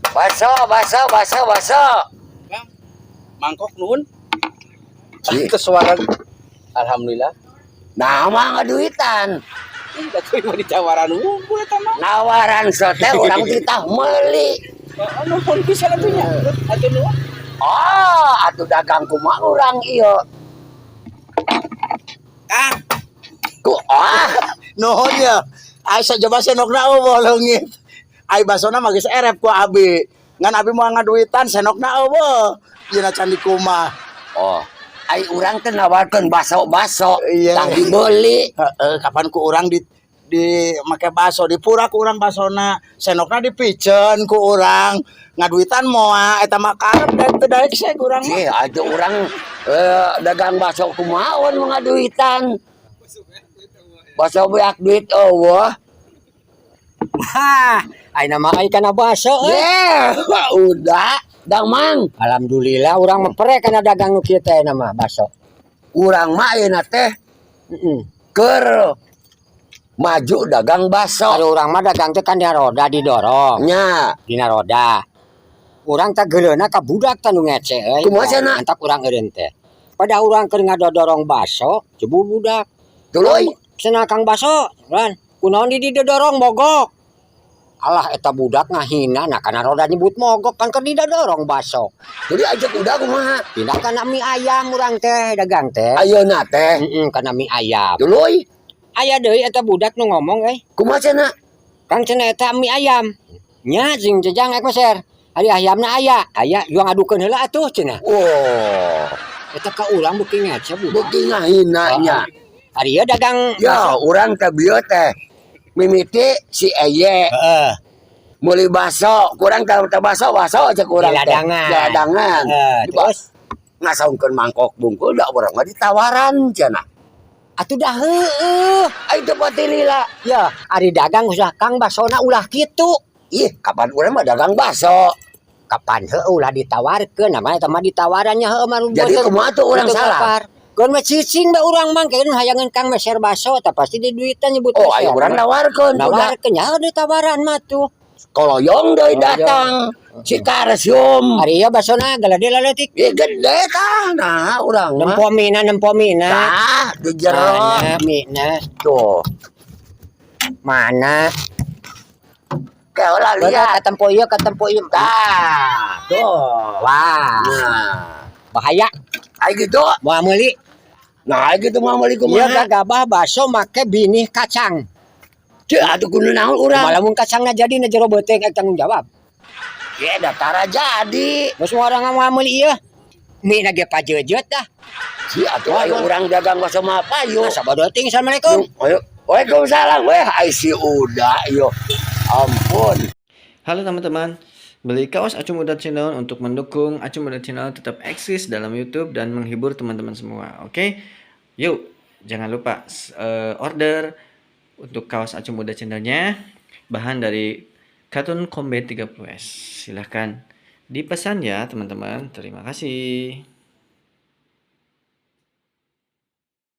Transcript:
Baso, baso, baso, baso. Kang, mangkok nuhun. Ci. Itu suara. Alhamdulillah. Nah, mah ngaduitan. Ih, da kuy mah ditawaran unggul eta mah. Nawaran sote urang titah meuli. Oh, nuhun pisan atuh nya. Atuh nuhun. Ah, atuh dagang kumaha urang ieu. Kang, Ku ah, Nuhun ya. Ai coba senokna euweuh leungit. Ai basona mah geus erep ku abi. Ngan abi moal ngaduitan, senokna euweuh. Ieu can dikumah. Oh. Ai urang teh nawarkeun baso-baso, Iya. tah dibeli. Heeh, kapan ku urang di make baso, dipura ku urang basona, senokna dipiceun ku urang, ngaduitan moal, eta mah karep da teu daek seg urang mah. Sih, atuh urang dagang baso kumaha mun ngaduitan. Baso beak duit euweuh. Hah, ayeuna mah ai kana baso euy. Yeah, udah, dang mang. Alhamdulillah urang mah pere kana dagang nu kieu teh ayeuna mah baso. Urang mah ayeuna teh keur maju dagang baso. Kalau urang mah dagang teh kan dina roda didorong, Nya, dina roda. Urang teh geuleuna ka budak teh nu ngece euy. Kumaha cenah? Mantap urang eureun teh. Pada urang keur ngadodorong baso, jebul budak. Tuluy. Cenah, "Kang, baso," kan. "Kunaon di didorong mogok?" Alah, eta budak ngahina, nah kana roda nyebut mogok, kan keur didorong baso. Jadi ajak udah kumaha? Pindah kana mie ayam urang teh dagang teh. Ayeuna teh. Heeh, kana mie ayam. Tuluy. Aya deui eta budak nu ngomong euy. Kumaha cenah? "Kang," cenah, "eta mie ayam." "Nya sing jejang ek meser. Ari ayamna aya, aya juang adukeun heula atuh," cenah. Oh, Eta ka urang beuki ngece budak. Beuki ngahina nya. Ari ieu dagang Ya, urang teh bieu teh mimiti si Eye meuli baso, kurang teh teh baso baso cek urang Di teh. ladangan. Di ladangan. Heeh, Di terus ngasongkeun mangkok bungkul, da urang mah ditawaran cenah. Atuh dah heueuh. Ai teu pati lila. Ya, ari dagang usah, "Kang, basona ulah kitu." Ih, kapan urang mah dagang baso. Kapan heueuh ulah ditawarkeun, namanya eta mah ditawarannya heueuh mah. Jadi kumaha tuh urang salah? Keun mah cicing da urang mah keun hayangeun Kang meser baso tah pasti di duitan nyebut Oh, meser. ayo urang nawarkeun udah. Nawarkeun ya ditawaran mah tuh. Koloyong deui Koloyong. Datang si Karsium. Ari ieu basona galede laletik. Ih, gede tah nah urang mah. Nempo mina, nempo mina. Tah di jero. Mana mina? Tuh. Mana? Kayak Lihat lihat. Katempo ieu, katempo ieu. Tah, tuh. Wah, Nah, bahaya. ai gitu. Moal meuli. Nah, ai gitu mah meuli Ieu kumaha? gagabah baso make binih kacang. Ceu atuh kudu naon urang? Malah mun kacangna jadi na jero beuteung ek tanggung jawab. Ya datara jadi. Geus urang moal meuli ieu. Mie na ge pajejet dah. Si atuh ayo urang dagang baso mah payu. Nah, sabodo ting, assalamualaikum. Ayo. Waalaikumsalam weh, ai si udah yo. Ampun. Halo teman-teman, beli kaos Acum Uda Channel untuk mendukung Acum Uda Channel tetap eksis dalam YouTube dan menghibur teman-teman semua. Oke, yuk jangan lupa order untuk kaos Acum Uda Channelnya, bahan dari Katun Combat 30S. Silahkan dipesan ya teman-teman. Terima kasih.